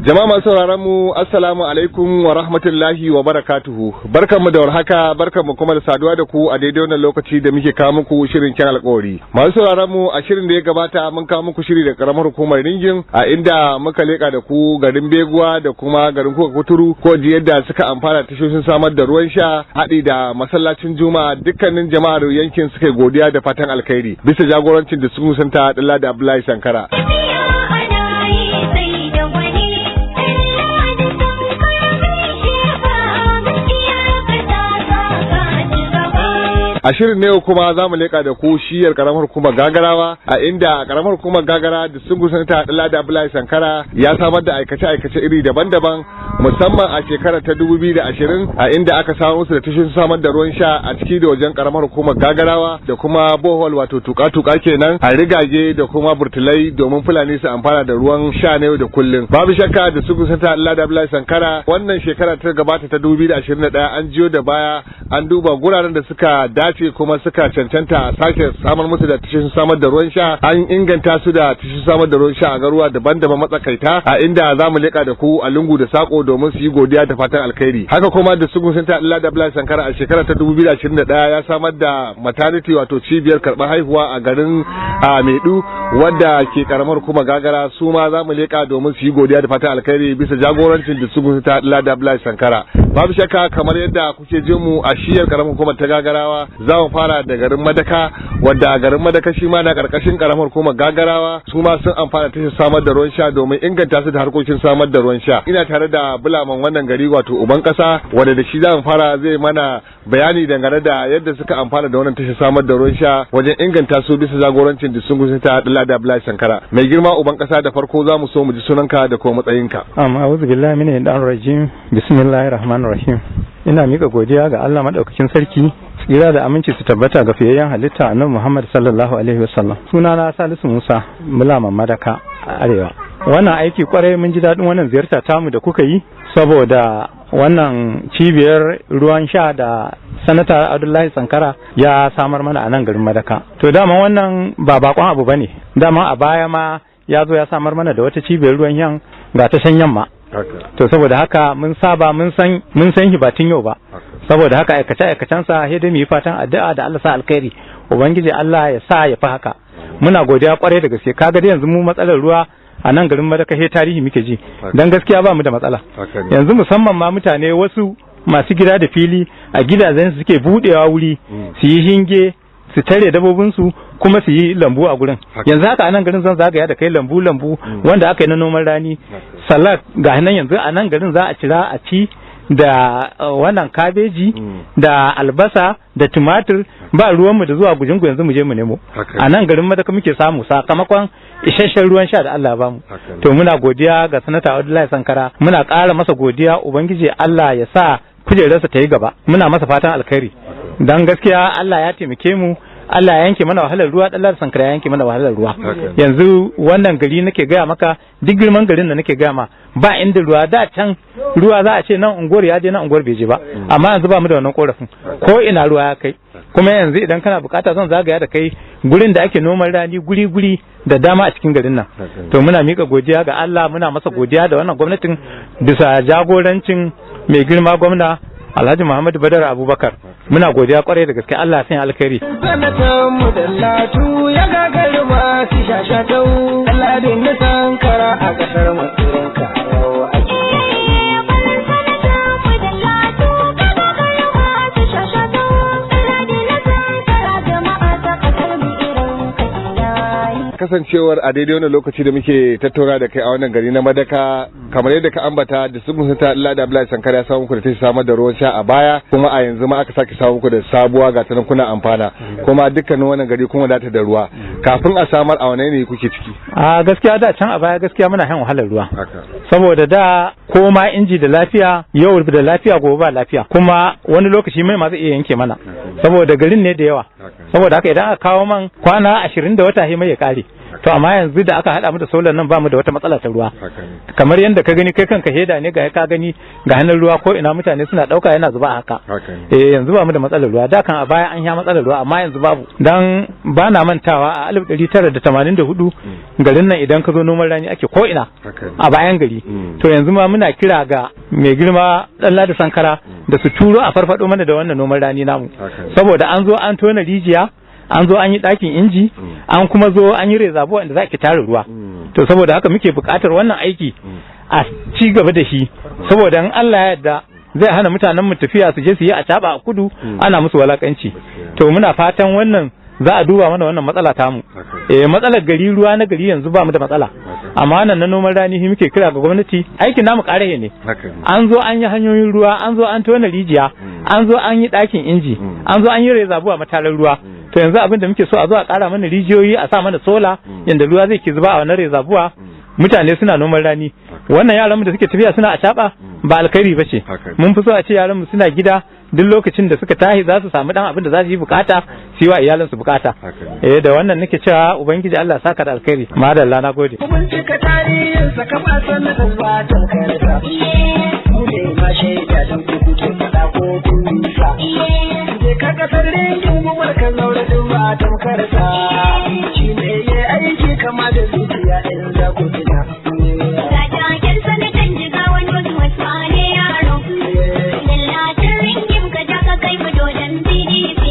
Jama'a masu sauraron mu, assalamu alaikum wa rahmatullahi wa barakatuhu. Barkanmu da warhaka, barkanmu kuma da saduwa da ku a daidai wannan lokaci da muke kawo muku shirin Kyan Alƙawari. Masu sauraron mu, a shirin da ya gabata mun kawo muku shiri da karamar hukumar Ringin, a inda muka leka da ku garin Beguwa da kuma garin Kuka Kuturu, ko ji yadda suka amfana tashoshin samar da ruwan sha haɗi da masallacin Juma'a. Dukkanin jama'ar yankin suka yi godiya da fatan alkhairi bisa jagorancin da sun musanta Dalla da Abdullahi Sankara. A shirin ne kuma za mu leƙa da ku shiyar karamar hukumar Gagarawa, a inda karamar hukumar Gagara da sun gusanta Dala Abdullahi Sankara ya samar da aikace-aikace iri daban-daban, musamman a shekarar ta 2020, a inda aka samu musu da tashoshin samar da ruwan sha a ciki da wajen karamar hukumar Gagarawa, da kuma bohol, wato tuka-tuka kenan, a rigage da kuma burtulai domin Fulani su amfana da ruwan sha na yau da kullum. Babu shakka da sun gusanta Dala Abdullahi Sankara, wannan shekara ta gabata ta 2021 an jiyo da baya an duba guraren da suka dace kuma suka cancanta a sake samar musu da tashoshin samar da ruwan sha. An inganta su da tashoshin samar da ruwan sha a garuwa daban-daban matsakaita, a inda za mu leƙa da ku a lungu da sako domin su yi godiya da fatan alkhairi. Haka kuma da su sun ta Allah da Abdullahi Sankara, a shekarar ta 2021 ya samar da maternity, wato cibiyar karɓar haihuwa, a garin Medu wadda ke karamar kuma Gagara. Su ma za mu leƙa domin su yi godiya da fatan alkhairi bisa jagorancin da su ta Allah da Abdullahi Sankara. Babu shakka, kamar yadda kuke jin mu a shiyar karamar hukumar ta Gagarawa, za mu fara da garin Madaka, wadda a garin Madaka shi ma na karkashin karamar hukumar Gagarawa. Su ma sun amfana tashar samar da ruwan sha domin inganta su da harkokin samar da ruwan sha. Ina tare da bulaman wannan gari, wato uban kasa, wanda da shi za mu fara. Zai mana bayani dangane da yadda suka amfana da wannan tashar samar da ruwan sha wajen inganta su bisa jagorancin da sun ta Dalla da Abdullahi Sankara. Mai girma uban kasa, da farko za mu so mu ji sunanka da kuma matsayinka. Amma a'udhu billahi minash shaitanir rajim. Bismillahir rahmanir rahim. Ina mika godiya ga Allah madaukakin sarki, tsira da aminci su tabbata ga fiyayyen halitta Annabi Muhammad sallallahu alaihi wasallam. Sunana Salisu Musa, Mulaman Madaka a Arewa. Wannan aiki kwarai mun ji daɗin wannan ziyarta tamu da kuka yi, saboda wannan cibiyar ruwan sha da Sanata Abdullahi Sankara ya samar mana a nan garin Madaka. To dama wannan ba bakon abu bane, dama a baya ma ya zo ya samar mana da wata cibiyar ruwan yan ga tashan yamma. To saboda haka mun saba, mun san shi ba tun yau ba. Saboda haka aikace aikacen sa sai dai mu yi fatan addu'a da Allah sa alkhairi, Ubangiji Allah ya sa ya fi haka. Muna godiya kwarai da gaske. Kaga dai yanzu mu matsalar ruwa a nan garin Madaka he tarihi muke ji, dan gaskiya ba mu da matsala yanzu, musamman ma mutane wasu masu gida da fili a gidajen su suke budewa wuri su yi hinge su tare dabobinsu kuma su yi lambu a gurin. Yanzu haka a nan garin zan zagaya da kai lambu lambu wanda aka yi na noman rani, salad ga nan yanzu a nan garin za a cira a ci, da wannan kabeji da albasa da tumatir. Ba ruwanmu da zuwa Gujungu yanzu mu je mu nemo, a nan garin Madaka muke samu sakamakon isasshen ruwan sha da Allah ya bamu. To muna godiya ga Sanata Abdullahi Sankara, muna ƙara masa godiya. Ubangiji Allah ya sa kujerarsa ta yi gaba. Muna masa fatan alkhairi, dan gaskiya Allah ya taimake mu, Allah ya yanke mana wahalar ruwa. Allah Sankara ya yanke mana wahalar ruwa. Yanzu wannan gari nake gaya maka, duk girman garin da nake gaya ma, ba inda ruwa. Da can ruwa za a ce nan unguwar ya je, nan unguwar bai je ba, amma yanzu ba mu da wannan korafin, ko ina ruwa ya kai. Kuma yanzu idan kana bukata zan zagaya da kai gurin da ake noman rani, guri guri da dama a cikin garin nan. To muna mika godiya ga Allah, muna masa godiya da wannan gwamnatin bisa jagorancin mai girma gwamna Alhaji Muhammadu Badar Abubakar. Muna godiya kwarai da gaske, Allah ya sanya alkhairi. Sanatan mu Dallatu ya gagari masu shashatau, Allah da Sankara a kasar mu irin ka yau ake. Kasancewar a daidai wannan lokaci da muke tattauna da kai a wannan gari na Madaka, kamar yadda ka ambata, da sun musunta Allah da Abdullahi Sankara ya samu ku da tashi samar da ruwan sha a baya, kuma a yanzu ma aka sake samu ku da sabuwa, ga tanan kuna amfana, kuma dukkanin wannan gari kuma wadata da ruwa. Kafin a samar, a wane ne kuke ciki? A gaskiya da can a baya gaskiya muna shan wahalar ruwa, saboda da ko ma inji da lafiya yau da lafiya, gobe ba lafiya, kuma wani lokaci mai ma zai iya yanke mana, saboda garin ne da yawa. Saboda haka idan aka kawo man kwana 20 da wata mai ya kare. To amma yanzu da aka haɗa mu da solar nan, ba mu da wata matsala ta ruwa. Kamar yadda ka gani, kai kanka heda ne, ga ka gani ga hannun ruwa ko ina mutane suna ɗauka yana zuba haka. Eh, yanzu ba mu da matsalar ruwa. Da kan a baya an sha matsalar ruwa, amma yanzu babu. Dan ba na mantawa, a 1984 garin nan idan ka zo noman rani ake ko ina a bayan gari. To yanzu ma muna kira ga mai girma Ɗanladi Sankara da su turo a farfado mana da wannan noman rani namu, saboda an zo an tona rijiya, an zo an yi ɗakin inji, an kuma zo an yi reservoir inda za ki tara ruwa. To saboda haka muke buƙatar wannan aiki a ci gaba da shi, saboda in Allah ya yarda zai hana mutanen mu tafiya su je su yi a a kudu ana musu walakanci. To muna fatan wannan za a duba mana wannan matsala tamu. Eh, matsalar gari, ruwa na gari yanzu ba mu da matsala, amma wannan na noman rani shi muke kira ga gwamnati. Aikin namu ƙarahe ne. An zo an yi hanyoyin ruwa, an zo an tona rijiya, an zo an yi ɗakin inji, an zo an yi reservoir matarar ruwa. To yanzu abin da muke so, a zo a ƙara mana rijiyoyi, a sa mana solar yanda ruwa zai ke zuba a wannan reservoir, mutane suna noman rani. Wannan yaran mu da suke tafiya suna a ba alkhairi ba ce. Mun fi so a ce yaran mu suna gida, duk lokacin da suka tashi za su samu dan abin da za su yi bukata, su yi wa iyalansu bukata. Eh, da wannan nake cewa Ubangiji Allah saka da alkhairi. Madalla, na gode. Bincika tarihinsa kama sanatan ba tamkarsa. Mu ne ma shaida don ku kuke faɗa ko kun nisa. Je ka kasar ringin gumar ka zaure din ba tamkarsa. Shi ne ya aiki kama da zuciya in za ku tuna. Gataken sanatan Jigawa North West wane yaro. Lallatin Ringim, ka ja ka kai mu dodon PDP.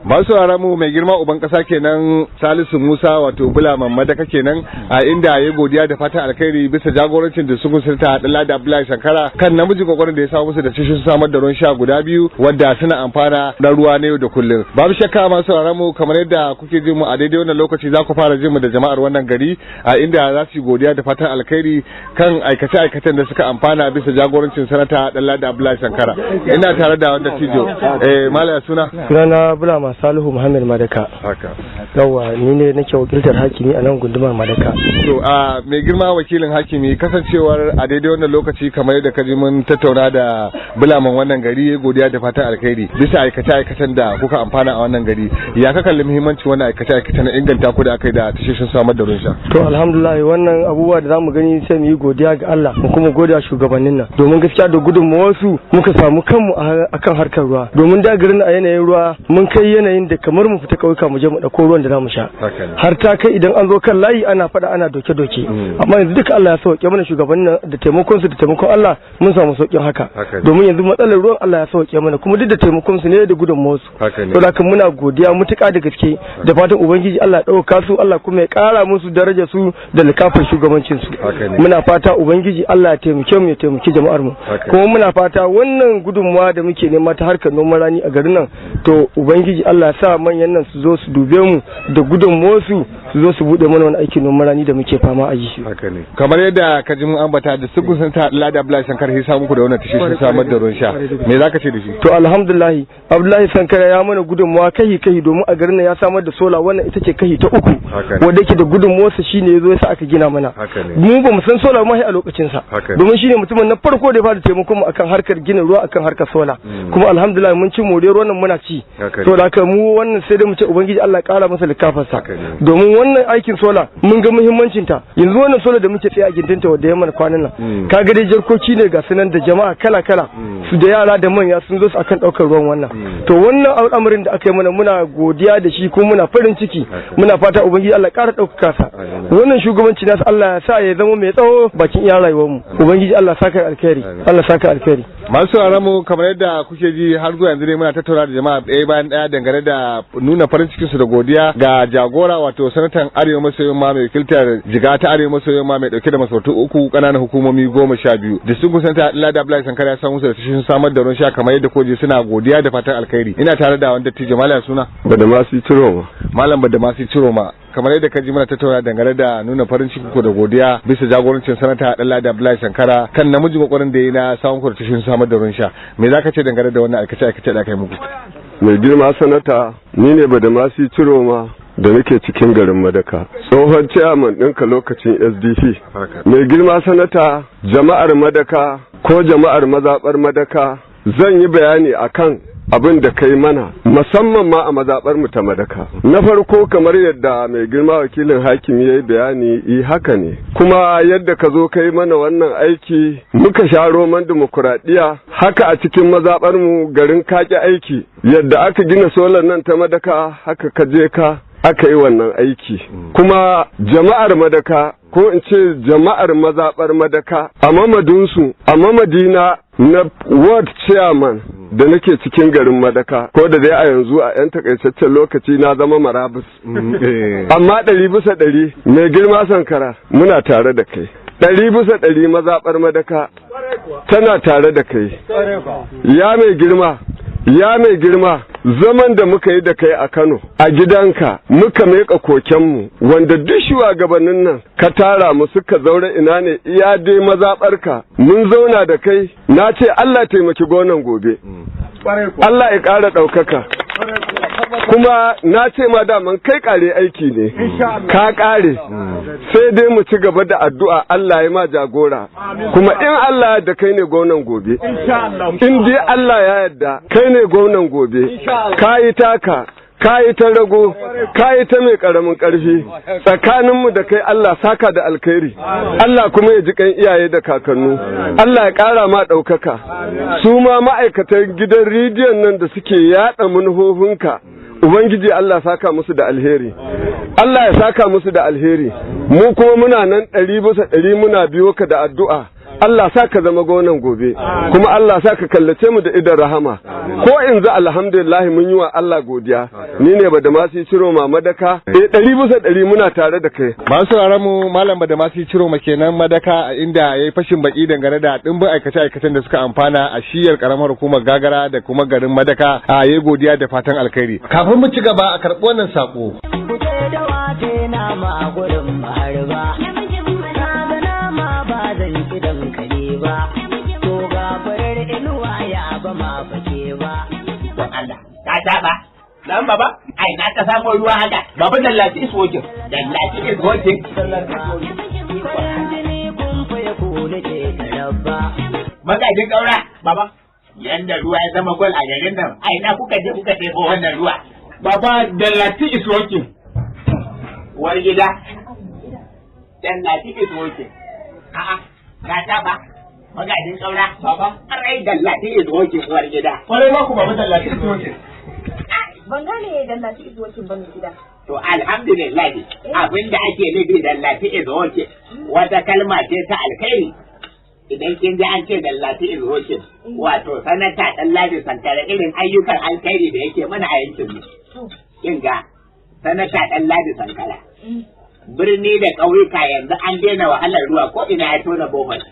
Masu sauraron mu, mai girma uban kasa kenan, Salisu Musa, wato Bulaman Madaka kenan, a inda ya godiya da fatan alkhairi bisa jagorancin da su sirta Dalla da Abdullahi Sankara kan namiji kokarin da ya samu musu da cikin samar da ruwan sha guda biyu wanda suna amfana na ruwa na yau da kullum. Babu shakka, masu sauraron mu, kamar yadda kuke jin mu a daidai wannan lokaci, za ku fara jin mu da jama'ar wannan gari, a inda za su yi godiya da fatan alkhairi kan aikace aikacen da suka amfana bisa jagorancin sanata Dalla da Abdullahi Sankara. Ina tare da wanda tijo, eh, malaya suna? Sunana Bulama Salihu Muhammad Madaka. Haka. Yawwa, ni ne nake wakiltar hakimi a nan gundumar Madaka. To, a mai girma wakilin hakimi, kasancewar a daidai wannan lokaci, kamar yadda ka ji mun tattauna da bulaman wannan gari, ya godiya da fatan alkhairi bisa aikace aikacen da kuka amfana a wannan gari. Ya ka kalli muhimmancin wannan aikace aikace na inganta ku da aka yi da tashoshin samar da ruwan sha? To alhamdulillah, wannan abubuwa da zamu gani sai mu yi godiya ga Allah, mu kuma godiya shugabannin nan, domin gaskiya da gudunmawarsu muka samu kanmu akan harkar ruwa, domin da garin a yanayin ruwa mun kai yanayin da kamar mu fita kauyuka mu je mu dauko ruwan da zamu sha. Har ta kai idan an zo kan layi ana fada ana doke-doke. Amma yanzu duka Allah ya sauke mana shugabannin nan, da taimakon su da taimakon Allah mun samu sauƙin haka, domin yanzu matsalar ruwan Allah ya sauke mana, kuma duk da taimakon su ne da gudunmawarsu. To haka muna godiya mutuƙa da gaske, da fatan Ubangiji Allah ya ɗauka su, Allah kuma ya ƙara musu daraja su da likafin shugabancin su. Muna fata Ubangiji Allah ya taimake mu, ya taimaki jama'ar mu. Kuma muna fata wannan gudunmawa da muke nema ta harkar noman rani a garin nan, to Ubangiji Allah ya sa manyan nan su zo su dube mu da gudunmawar su, su zo su bude mana wani aikin noman rani da muke fama a yi. Haka ne, kamar yadda ka ji mun ambata da su kusanta Lada Abdullahi Sankar ya samu ku da wannan tashoshin samar da ruwan sha, me zaka ce da shi? To alhamdulillah, Abdullahi Sankara ya mana gudunmawa kahi kahi, domin a garin nan ya samar da solar, wannan ita ce kahi ta uku wanda yake da gudunmawarsa, shine yazo ya sa aka gina mana. Mu ba mu san solar ma a lokacin sa, domin shine mutumin na farko da ya fara taimakon mu akan harkar gina ruwa, akan harkar solar. Kuma alhamdulillah mun ci moriyar wannan, muna ci. To da haka mu wannan sai dai mu ce Ubangiji Allah ya kara masa likafarsa, domin wannan aikin solar mun ga muhimmancin ta. Yanzu wannan solar da muke tsaye a gindinta wanda ya mana kwanan nan, kaga dai jarkoki ne ga sunan da jama'a kala kala su da yara da manya sun zo su akan daukar ruwan wannan. To wannan al'amarin da aka yi mana muna godiya da shi, kuma muna farin ciki. Muna fata Ubangiji Allah ƙara ɗaukaka sa, wannan shugabanci nasu Allah ya sa ya zama mai tsawo bakin iya rayuwar mu. Ubangiji Allah saka alkhairi, Allah saka alkhairi. Masu sauraron mu, kamar yadda kuke ji, har zuwa yanzu dai muna tattauna da jama'a ɗaya bayan ɗaya dangane da nuna farin cikin su da godiya ga jagora, wato sanatan Arewa maso Yamma mai wakiltar Jigawa ta Arewa maso Yamma mai dauke da masarautu uku, ƙananan hukumomi 12 da sun kusanta. Lada Abdullahi Sankara ya samu su da sun samar da ruwan sha, kamar yadda koje suna godiya da fatan alkhairi. Ina tare da wanda dattijo. Malam, suna? Badamasi Ciroma. Malam Badamasi Ciroma, kamar yadda ka ji muna tattauna dangane da nuna farin ciki ko da godiya bisa jagorancin sanata Ɗanladi Abdullahi Sankara kan namijin kokarin da ya yi na samun kurtushin samar da ruwan sha, me zaka ce dangane da wannan aikace aikace da aka yi muku? Mai girma sanata, ni ne Badamasi Ciroma da nake cikin garin Madaka, tsohon ciyaman ɗinka lokacin SDP. Mai girma sanata, jama'ar Madaka ko jama'ar mazaɓar Madaka, zan yi bayani akan abin da kai mana, musamman ma a mazaɓar mu ta Madaka. Na farko, kamar yadda mai girma wakilin hakimi ya yi bayani, yi haka ne. Kuma yadda ka zo kai mana wannan aiki muka sha roman dimokuraɗiyya haka a cikin mazaɓar mu garin kaki aiki, yadda aka gina solar nan ta Madaka, haka ka je ka aka yi wannan aiki. Kuma jama'ar Madaka, ko in ce jama'ar mazaɓar Madaka, a mamadinsu, a mamadina na ward chairman da nake cikin garin Madaka, ko da dai a yanzu a 'yan takaitaccen lokaci na zama marabus, amma 100% mai girma Sankara muna tare da kai, 100% mazaɓar Madaka tana tare da kai. Ya mai girma, ya mai girma, zaman da muka yi da kai a Kano a gidanka, muka meka kokenmu, wanda duk shugabannin nan ka tara mu suka zaure, ina ne iya dai mazaɓarka, mun zauna da kai, na ce Allah taimaki gonan gobe, Allah ya ƙara ɗaukaka. Kuma na ce ma daman kai ƙare aiki ne, ka ƙare, sai dai mu ci gaba da addu'a, Allah ya ma jagora. Kuma in Allah ya yarda kai ne gwamnan gobe, in dai Allah ya yarda kai ne gwamnan gobe, ka yi taka, ka yi ta rago, ka yi ta mai karamin karfi, tsakaninmu da kai Allah saka da alkhairi, Allah kuma ya ji kan iyaye da kakannu, Allah ya ƙara ma ɗaukaka. Su ma ma'aikatan gidan rediyon nan da suke yaɗa manufofinka, Ubangiji Allah saka musu da alheri, Allah ya saka musu da alheri. Mu kuma muna nan 100% muna biyo ka da addu'a, Allah sa ka zama gonan gobe, kuma Allah sa ka kallace mu da idan rahama. Ko in za alhamdulillah mun yi wa Allah godiya. Ni ne Badamasi Ciro Madaka, 100% muna tare da kai. Masu sauraron mu, Malam Badamasi Ciro kenan Madaka, a inda ya yi fashin baki dangane da dimbin aikace aikacen da suka amfana a shiyar karamar hukumar Gagara da kuma garin Madaka. A yayi godiya da fatan alkhairi. Kafin mu ci gaba, a karɓi wannan sako. Nama gurin harba kaga nama ba zan ci dankali ba, to ga farar inuwa ya ba ma fake ba. Don Allah ka taba nan baba, ai na ka samu ruwa haka? Baba, Dallati is working. Dallati is working. Farin jini kun faye ku nake tarabba. Magajin kaura. Baba. Yanda ruwa ya zama gol a garin nan, ai na kuka je kuka ɗebo wannan ruwa? Baba, Dallati is working. Uwar gida, Dallati is working. A'a, ka taba magajin kaura. Baba. Ai Dallati is working, uwar gida. Kwarai ma ku baba, Dallati is working. Ban gane Dallati is working ba, mai gida. To alhamdulillah, abinda ake nufi Dallati is working, wata kalma ce ta alkhairi. Idan kin ji an ce Dallati is working, wato sanata Ɗanladi Sankara, irin ayyukan alkhairi da yake mana a yankin mu. Kin ga sanata Ɗanladi Sankara, birni da ƙauyuka yanzu an daina wahalar ruwa, ko ina ya tona borehole.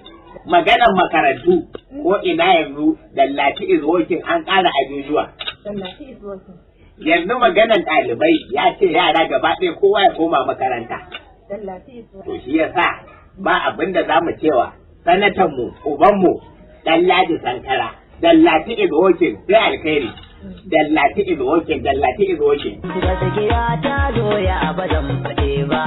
Maganar makarantu, ko ina yanzu Dallati is working, an ƙara ajujuwa. Dallati is working. Yanzu maganar ɗalibai, ya ce yara gaba ɗaya kowa ya koma makaranta. Dallati is To shi yasa ba abin da za mu cewa sanatanmu, ubanmu, Ɗanladi Sankara, Dallati is working, sai alkhairi. Dallati is working, Dallati is working. Gaskiya ta zo ya ba zan faɗe ba.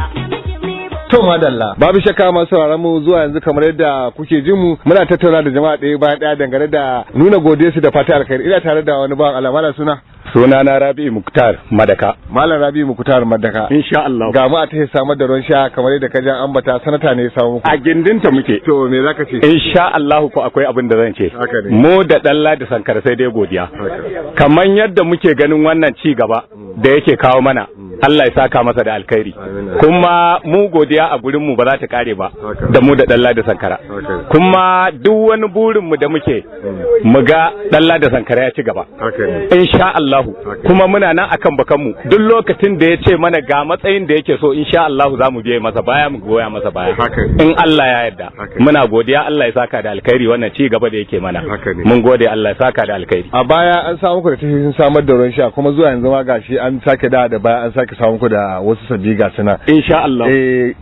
To madalla. Babu shakka masu sauraron mu, zuwa yanzu kamar yadda kuke jin mu muna tattauna da jama'a ɗaya bayan ɗaya dangane da nuna godiyarsu da fata alkhairi. Ina tare da wani bawan Allah, malam, suna? Sunana Rabi'u Muktar Madaka. Malam Rabi Muktar Madaka. Insha Allah. Ga mu a ta samar da ruwan sha, kamar yadda ka ji an ambata, sanata ne ya samu muku. A gindinta muke. To me zaka ce? Insha Allah ko akwai abin da zan ce. Haka ne. Mu da Ɗanladi Sankara sai dai godiya. Kamar yadda muke ganin wannan ci gaba da yake kawo mana, Allah ya saka masa da alkhairi. Amin. Kuma mu godiya a gurin mu ba za ta kare ba Haka. da mu da Ɗanladi Sankara. Haka. Kuma duk wani burin mu da muke mu ga Ɗanladi Sankara ya ci gaba. Haka ne. Insha Allahu, kuma muna nan akan bakanmu, duk lokacin da ya ce mana ga matsayin da yake so, insha Allahu za mu biye masa baya, mu goya masa baya Haka ne. in Allah ya yarda. Haka ne. Muna godiya, Allah ya saka da alkhairi, wannan ci gaba da yake mana. Haka ne. Mun gode, Allah ya saka da alkhairi. A baya an samu ku da tashoshin samar da ruwan sha, kuma zuwa yanzu ma gashi an sake da baya an sake sake samu muku da wasu sabbi ga suna. Insha Allah. Eh,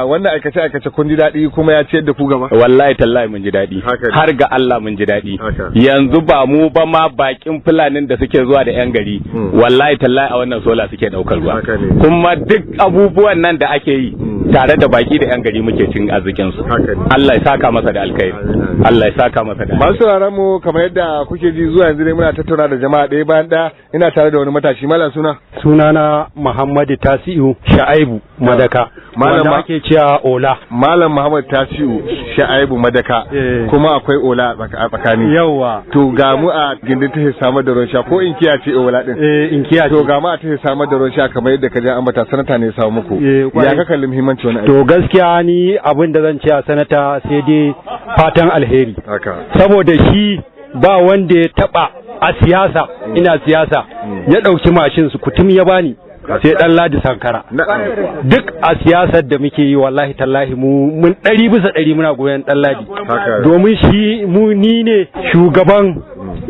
wannan aikace aikace kun ji daɗi kuma ya ciyar da ku gaba. Wallahi tallahi mun ji daɗi. Haka ne. Har ga Allah mun ji daɗi. Haka. Yanzu ba mu ba ma bakin fulanin da suke zuwa da yan gari, wallahi tallahi a wannan sola suke ɗaukar ruwa. Haka ne. Kuma duk abubuwan nan da ake yi tare da baki da yan gari muke cin arzikin su. Haka ne. Allah ya saka masa da alkhairi. Amin. Allah ya saka masa da alkhairi. Masu sauraron mu, kamar yadda kuke ji, zuwa yanzu dai muna tattauna da jama'a ɗaya bayan ɗaya. Ina tare da wani matashi. Malam, suna? Sunana Muhammadu Tasi'u Sha'aibu Madaka, Malam wanda ake cewa Ola. Malam Muhammad Tasi'u Sha'aibu Madaka. Eh. Kuma akwai Ola a tsakani. Yawa. To ga mu a gindin tashar samar da ruwan sha, ko in kiyace Ola din. Eh, in kiyace. To ga mu a tashar samar da ruwan sha, kamar yadda ka ji an ambata, sanata ne ya samu muku. Eh, kwarai. Ya ka kalli muhimmanci wani aiki? To gaskiya ni abin da zan ce a sanata sai dai fatan alheri. Haka. Saboda shi ba wanda ya taba a siyasa, ina siyasa, ya ɗauki mashin su kutum ya bani sai ɗan Ladi Sankara. Na'am. Duk a siyasar da muke yi, wallahi tallahi mu mun 100% muna goyon ɗan Ladi. Haka. Domin shi mu ni ne shugaban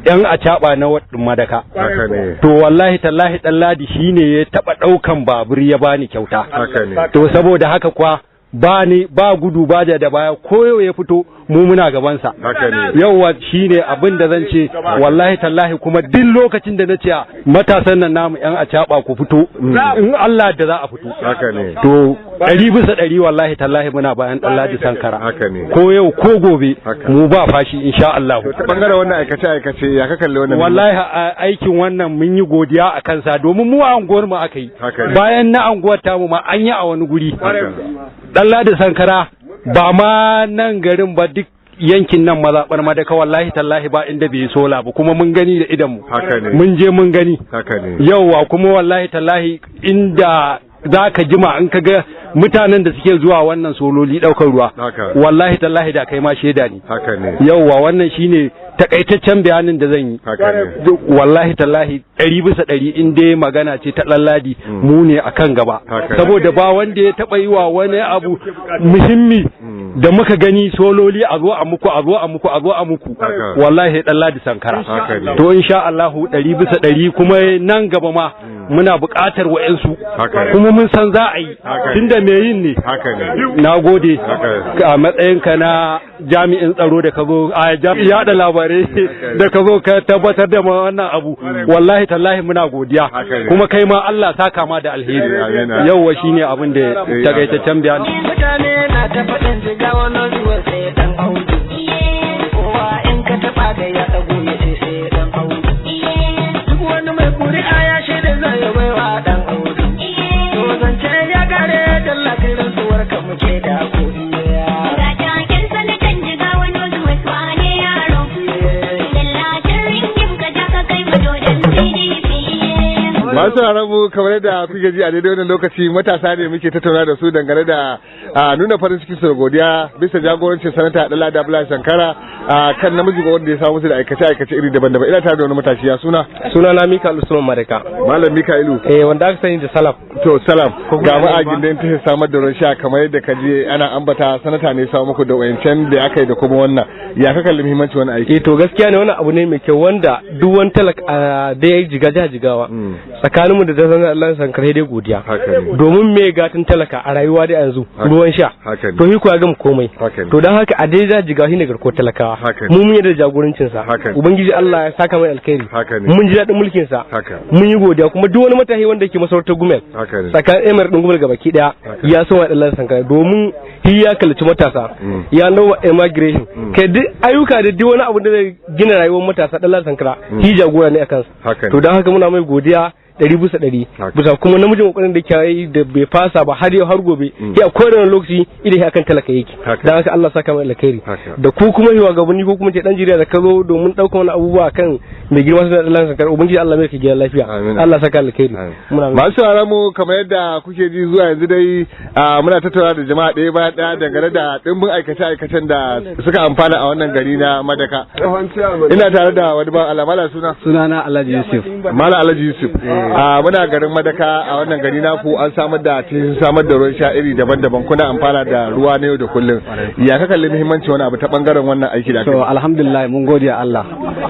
yan acaɓa na wadin Madaka. Haka ne. To wallahi tallahi ɗan Ladi shine ya taɓa ɗaukan babur ya bani kyauta. Haka ne. To saboda haka kuwa ba ni ba gudu ba da baya, ko yau ya fito mu muna gabansa. Haka ne. Yauwa, shine abin da zan ce wallahi tallahi, kuma duk lokacin da na ce matasan nan namu yan acaɓa ku fito, in Allah da za a fito. Haka ne. To 100% wallahi tallahi muna bayan ɗan Ladi Sankara. Haka ne. Ko yau ko gobe Haka. mu ba fashi insha Allah. To ta bangaren wannan aikace aikace, ya ka kalli wannan? Wallahi aikin wannan mun yi godiya a kansa, domin mu a unguwar mu aka yi. Haka ne. Bayan na unguwar tamu ma an yi a wani guri. Haka. Dan Ladi Sankara ba ma nan garin ba, duk yankin nan mazaɓar Madaka, wallahi tallahi ba inda bai yi sola ba, kuma mun gani da idan mu. Haka ne. Mun je mun gani. Haka ne. Yauwa, kuma wallahi tallahi inda za ka jima in ka ga mutanen da suke zuwa wannan sololi ɗaukar ruwa, Haka. wallahi tallahi da kai ma shaida ne. Haka ne. Yauwa, wannan shine takaitaccen bayanin da zan yi. Haka ne. Wallahi tallahi 100% in dai magana ce ta Ɗanladi, mu ne akan gaba. Haka ne. Saboda ba wanda ya taɓa yi wa wani abu muhimmi da muka gani, sololi a zo a muku, a zo a muku, a zo a muku, Haka. wallahi Ɗanladi Sankara. Haka ne. To insha Allahu 100%, kuma nan gaba ma muna buƙatar wa'yansu, Haka ne. kuma mun san za a yi, Haka ne. tunda me yin ne. Haka ne. Na gode. Haka. A matsayinka na jami'in tsaro da ka zo a yada labarai da ka zo ka tabbatar da ma wannan abu, wallahi tallahi muna godiya. Haka ne. Kuma kai ma Allah saka ma da alheri. Amin, amin. Yauwa, shine abin da takaitaccen bayani. Mutane na ta faɗin Jigawa Northwest sai dan Audu. Kowa in ka taɓa da ya ɗago ya ce sai dan Audu. Duk wani mai ƙuri'a ya shaida zai ya baiwa dan Audu. To zance ya kare, tallafi rantsuwar ka muke da godiya. Ga taken sanatan Jigawa Northwest, wane yaro. Lallacin Ringim ka ja ka kai mu dodon PDP. Masu sauraron mu, kamar yadda kuke ji, a daidai wannan lokaci matasa ne muke tattauna da su dangane da nuna farin ciki su da godiya bisa jagorancin sanata Ɗanladi Abdullahi Sankara a kan namiji ga wanda ya samu musu da aikace aikace iri daban-daban. Ina tare da wani matashi. Ya suna? Sunana Mikael Usman Madaka. Malam Mika'ilu. Eh, wanda aka sani da Salaf. To salam, ga mu a gindin tashar samar da ruwan sha, kamar yadda ka je ana ambata, sanata ne ya samu muku da wayancan da aka yi da kuma wannan. Ya ka kalli muhimmanci wannan aiki? Eh, to gaskiya ne, wannan abu ne mai kyau wanda duk wani talaka da ya jiga jiha Jigawa, tsakaninmu da zan Allah Sankara dai godiya. Haka ne. Domin me gatan talaka a rayuwa dai yanzu ruwan sha. Haka ne. To shi ko ya gama komai. Haka ne. To dan haka a dai jihar Jigawa shine garkuwar talakawa. Haka ne. Mu mun yarda da jagorancin sa. Haka ne. Ubangiji Allah ya saka mai alkhairi. Haka ne. Mun ji daɗin mulkin sa. Haka. Mun yi godiya, kuma duk wani matashi wanda yake masarautar Gumel, Haka ne. tsakanin emir din Gumel gabaki daya, Haka. ya so wa Allah Sankara, domin shi ya kallaci matasa, ya nawa immigration, kai duk ayyuka da duk wani abu da zai gina rayuwar matasa, dan Sankara shi jagora ne akan Haka ne. To dan haka muna mai godiya 100%, bisa kuma namijin kokarin da ke yi da bai fasa ba har yau har gobe, ya kowane lokaci idan ya akan talaka yake. Dan haka Allah saka mai alkhairi. Da ku kuma shugabanni ko kuma ce dan jiriya da ka zo domin ɗaukar wani abubuwa kan mai girma sai Allah Sankara, ubangiji Allah mai ka gida lafiya, Allah saka alkhairi. Muna Masu sauraron mu, kamar yadda kuke ji, zuwa yanzu dai muna tattauna da jama'a ɗaya bayan ɗaya dangane da ɗimbin aikace-aikacen da suka amfana a wannan gari na Madaka. Ina tare da wani ba Allah. Mala, suna? Sunana Alhaji Yusuf. Mala Alhaji Yusuf. A muna garin Madaka. A wannan gari naku an samar da tashoshin samar da ruwan sha iri daban-daban, kuna amfana da ruwa na yau da kullum. Ya ka kalli muhimmanci wani abu ta bangaren wannan aiki da aka To yi? alhamdulillah, mun gode wa Allah,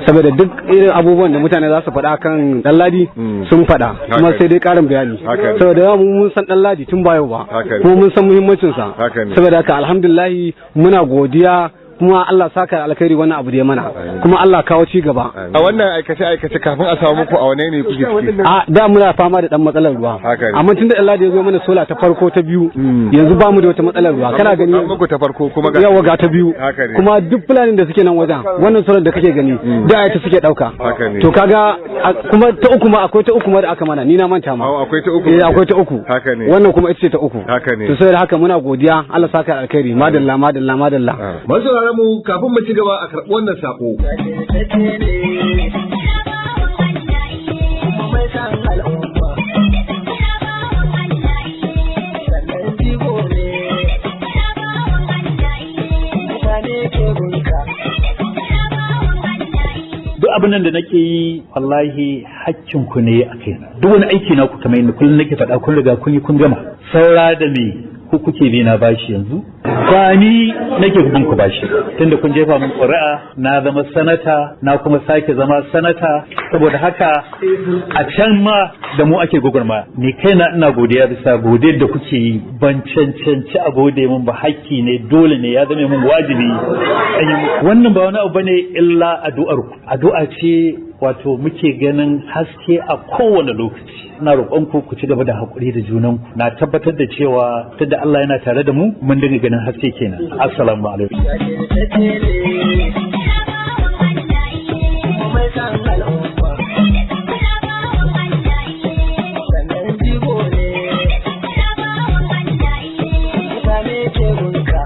saboda duk irin abubuwan da mutane za su faɗa kan Ɗanladi sun faɗa, kuma Haka ne. sai dai ƙarin bayani. Haka ne. Saboda yawa mun san Ɗanladi tun ba yau ba, Haka ne. kuma mun san muhimmancin sa. Haka ne. Saboda haka alhamdulillah, muna godiya, kuma Allah saka alkhairi wannan abu da ya mana, kuma Allah kawo ci gaba. A wannan aikace-aikace, kafin a samu muku, a wane ne kuke ciki? A da muna fama da dan matsalar ruwa, Haka ne. amma tun da Allah da ya zo mana sola ta farko, ta biyu, yanzu ba mu da wata matsalar ruwa, kana gani. An muku ta farko, kuma ga Yawa, ga ta biyu. Haka ne. Kuma duk fulanin da suke nan wajen, wannan solar da kake gani da ita suke dauka. Haka ne. To kaga kuma ta uku ma, akwai ta uku ma da aka mana, ni na manta ma. Akwai ta uku? Eh, akwai ta uku. Haka ne. Wannan kuma ita ce ta uku. Haka ne. To saboda haka muna godiya, Allah saka alkhairi, madalla, madalla, madalla. Masu mu, kafin mu ci gaba, a karɓi wannan sako. Mai san al'umma, sannan jigo ne, mutane ke gunka. Duk abin nan da nake yi, wallahi hakkin ku ne a kaina. Duk wani aiki na ku, kamar yadda kullum nake faɗa, kun riga kun yi kun gama. Saura da me ku kuke bi na bashi yanzu? Ba ni nake bin ku bashi, tunda kun jefa min ƙuri'a na zama sanata, na kuma sake zama sanata. Saboda haka a can ma da mu ake gwagwarmaya. Ni kaina ina godiya bisa godiyar da kuke yi. Ban cancanci a gode min ba, hakki ne, dole ne, ya zame min wajibi an yi muku. Wannan ba wani abu bane illa addu'ar ku. Addu'a ce wato muke ganin haske a kowane lokaci. Ina roƙon ku ku ci gaba da haƙuri da junanku. Na tabbatar da cewa tunda Allah yana tare da mu, mun dinga ganin haske kenan. Assalamu alaikum. Mai san al'umma, sannan jigo ne, mutane ke gunka.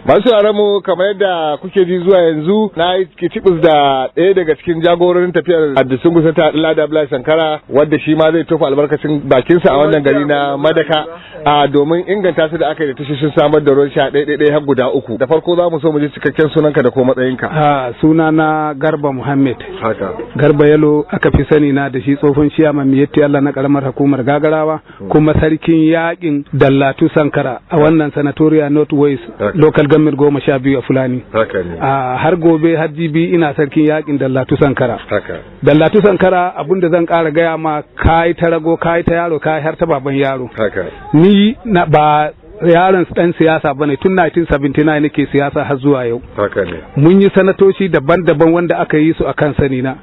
Masu mu, kamar yadda kuke ji, zuwa yanzu na yi kicibis da ɗaya daga cikin jagororin tafiyar Distinguished Senator Lada Abdullahi Sankara, wadda shi ma zai tofa albarkacin bakinsa a wannan gari na Madaka a domin inganta su da aka yi da tashoshin samar da ruwan sha ɗaya ɗaya har guda uku. Da farko za mu so mu ji cikakken sunanka da ko matsayinka. A suna na Garba Muhammad. Haka. Garba Yalo aka fi sani na da shi, tsohon ciyaman Miyetti Allah na karamar hukumar Gagarawa, kuma sarkin yakin Dallatu Sankara a wannan Senatorial North West Local Government 12 a Fulani. Haka ne. A har gobe har jibi ina sarkin yakin Dallatu Sankara. Haka. Dallatu Sankara, abinda zan kara gaya ma, kai ta rago, kai ta yaro, kai har ta baban yaro. Haka. Ni na ba yaron dan siyasa bane, tun 1979 nake siyasa har zuwa yau. Haka ne. Mun yi sanatoci daban-daban wanda aka yi su akan sani na.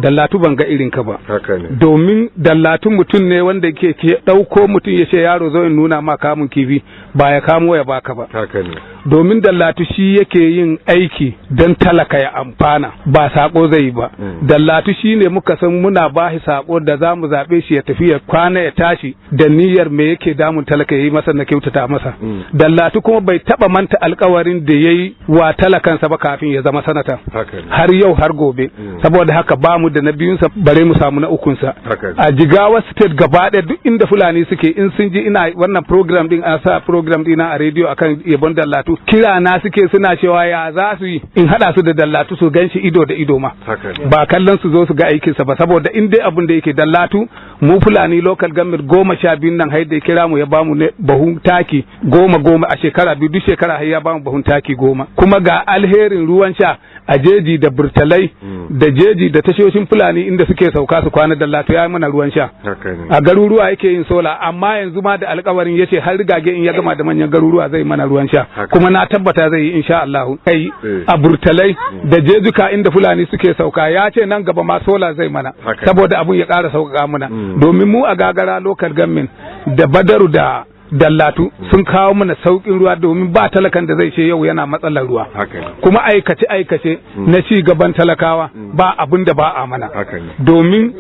Dallatu, ban ga irin ka ba. Haka ne. Domin Dallatu mutum ne wanda ke ɗauko mutum ya ce, "Yaro, zo in nuna ma kamun kifi," ba ya kamo ya baka ba. Haka ne. Domin Dallatu shi yake yin aiki don talaka ya amfana, ba sako zai yi ba. Dallatu shi ne muka san muna ba shi sako da za mu zaɓe shi, ya tafi ya kwana ya tashi da niyyar me yake damun talaka ya yi masa na kyautata masa. Dallatu kuma bai taɓa manta alkawarin da ya yi wa talakansa ba kafin ya zama sanata. Haka ne. Har yau har gobe. Saboda haka ba mu da na biyunsa, bare mu samu na ukunsa. Haka ne. A Jigawa State gaba ɗaya, duk inda Fulani suke, in sun ji ina wannan program din, a sa program dina a rediyo akan yabon Dallatu, kira na suke suna cewa ya za su yi in haɗa su da Dallatu su ganshi ido da ido ma. Haka ne. Ba kallon su zo su ga aikinsa ba, saboda in dai abin da yake Dallatu, mu Fulani local government 12 nan, har da ya kira mu ya bamu ne bahun taki goma goma a shekara 2, duk shekara har ya bamu bahun taki 10. Kuma ga alherin ruwan sha a jeji da burtalai da jeji da tashoshin Fulani inda suke sauka su kwana, Dallatu ya yi mana ruwan sha. Haka ne. A garuruwa yake yin sola, amma yanzu ma da alkawarin yace har rigage in ya gama da manyan garuruwa zai mana ruwan sha, kuma na tabbata zai yi insha Allah. Kai, a burtalai da jejuka inda Fulani suke sauka, ya ce nan gaba ma sola zai mana, saboda abun ya ƙara sauƙaƙa mana. Domin mu a Gagara Local Government, da Badaru da Dallatu sun kawo mana sauƙin ruwa, domin ba talakan da zai ce yau yana matsalar ruwa. Haka ne. Kuma aikace aikace na ci gaban talakawa, ba abin da ba a mana. Haka ne. Domin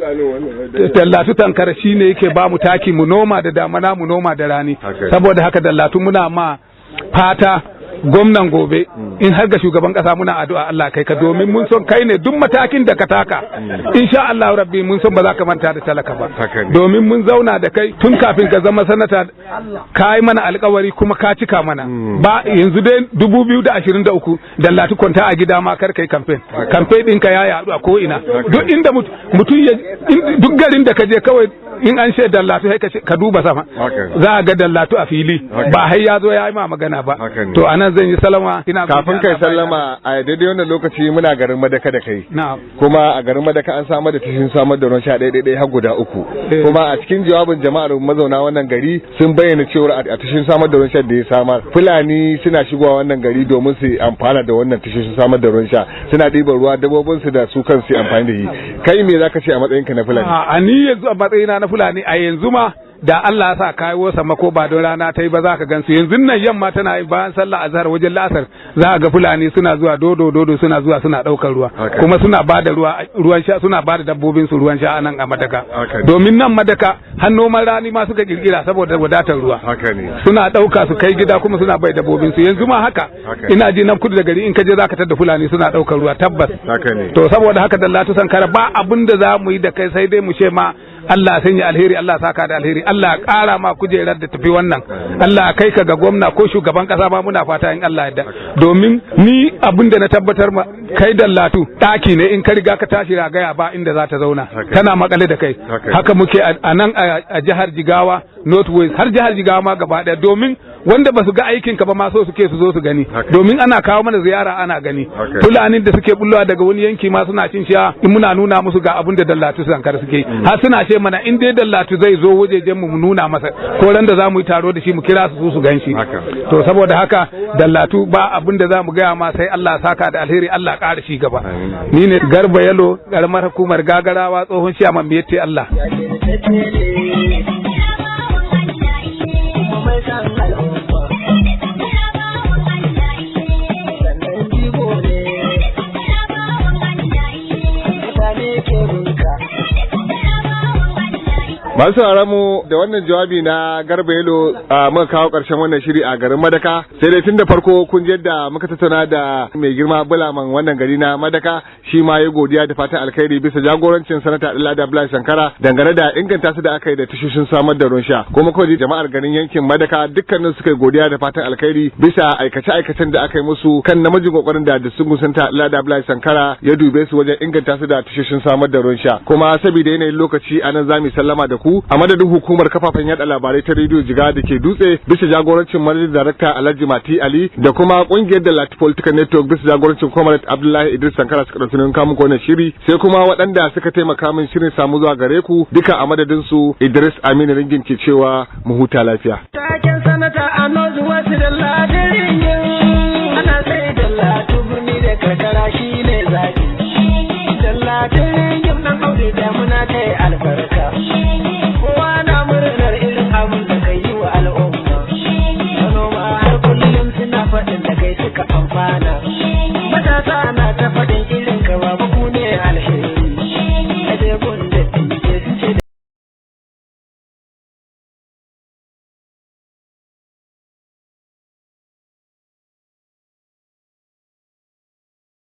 Dallatu Tankara shine yake ba mu taki mu noma da damana, mu noma da rani. Haka ne. Saboda haka Dallatu, muna ma fata Gwamnan gobe, in har ga shugaban kasa muna addu'a Allah kai ka, domin mun son kai ne. Duk matakin da ka taka, insha Allah rabbi, mun son ba za ka manta da talaka ba, domin mun zauna da kai tun kafin ka zama sanata. Ka yi mana alkawari kuma ka cika mana. Ba yanzu dai 2023, Dallatu, kwanta a gida ma, kar kai campaign. Campaign ɗinka ya yaɗu a ko ina. Duk inda mutum ya duk garin da ka je, kawai in an ce Dallatu, sai ka duba sama, za a ga Dallatu a fili, ba har ya zo ya yi ma magana ba. To anan zan yi salama, ina Kafin kai sallama, a daidai wannan lokaci muna garin Madaka da kai, kuma a garin Madaka an samar da tashin samar da ruwan sha ɗaya ɗaya har guda uku. Kuma a cikin jawabin jama'ar mazauna wannan gari sun bayyana cewa a tashin samar da ruwan sha da ya samar, Fulani suna shigowa wannan gari domin su amfana da wannan tashin samar da ruwan sha, suna ɗiban ruwa dabbobin su da su kansu amfani da shi. Kai me zaka ce a matsayinka na Fulani? A ni yanzu a matsayina na Fulani, a yanzu ma da Allah ya sa kayo samako, ba don rana ta yi ba, za ka gansu yanzu nan. Yamma tana yi, bayan sallah azhar wajen la'asar, za a ga Fulani suna zuwa dodo dodo, suna zuwa suna daukar ruwa, kuma suna ba da ruwa, ruwan sha, suna ba da dabbobin su ruwan sha anan a Madaka, domin nan Madaka har noman rani ma suka kirkira saboda wadatar ruwa. Suna dauka su kai gida, kuma suna bai dabbobin su. Yanzu ma haka ina ji nan kudu da gari, in ka je zaka tada Fulani suna daukar ruwa tabbas. To saboda haka, Dallatu Sankara, ba abin da za mu yi da kai sai dai mu ce ma Allah sanya alheri, Allah saka da alheri, Allah ƙara ma kujerar da tafi wannan, Allah kai ka ga gwamna ko shugaban kasa ba muna fata in Allah yadda. Domin ni abin da na tabbatar ma kai, Dallatu, ɗaki ne, in ka riga ka tashi ragaya ba inda za ta zauna, tana makale da kai. Haka muke a nan a jihar Jigawa, North West, har jihar Jigawa ma gaba ɗaya, domin wanda ba su ga aikin ka ba ma so suke su zo su gani, domin ana kawo mana ziyara ana gani. Fulanin da suke bullowa daga wani yanki ma suna cin sha, in muna nuna musu ga abin da Dallatu Sankara suke, har suna ce mana in dai Dallatu zai zo wajejen mu, mu nuna masa, ko ran da za mu yi taro da shi mu kira su su gan shi. To saboda haka, Dallatu, ba abin da za mu gaya ma sai Allah saka da alheri, Allah ƙara shi gaba. Ni ne Garba Yalo, karamar hukumar Gagarawa, tsohon ciyaman Miyetti Allah. Masu sauraron mu, da wannan jawabi na Garba Yelo a muka kawo karshen wannan shiri a garin Madaka. Sai dai tun da farko kun ji yadda muka tattauna da mai girma bulaman wannan gari na Madaka, shi ma ya godiya da fatan alkhairi bisa jagorancin Sanata Abdullahi Abdullahi Sankara dangane da inganta su da aka yi da tashoshin samar da ruwan sha. Kuma kawai jama'ar garin yankin Madaka dukkanin suka yi godiya da fatan alkhairi bisa aikace aikacen da aka yi musu kan namijin kokarin da disungun Sanata Abdullahi Abdullahi Sankara ya dube su wajen inganta su da tashoshin samar da ruwan sha. Kuma saboda yanayin lokaci, anan zamu sallama da ku a madadin hukumar kafafen yada labarai ta rediyo Jiga da ke Dutse bisa jagorancin managing director Alhaji Mati Ali, da kuma kungiyar da Lati Political Network bisa jagorancin Comrade Abdullahi Idris Sankara suka dauki nauyin kamun wannan shiri, sai kuma waɗanda suka taimaka min shirin samu zuwa gare ku duka, a madadin su Idris Aminu Ringin ke cewa mu huta lafiya. Taken sanata a nozu wasu da ladirin ana sai da latu, birni da karkara shi ne zaki. Dallatin ringin nan aure da muna kai albarka.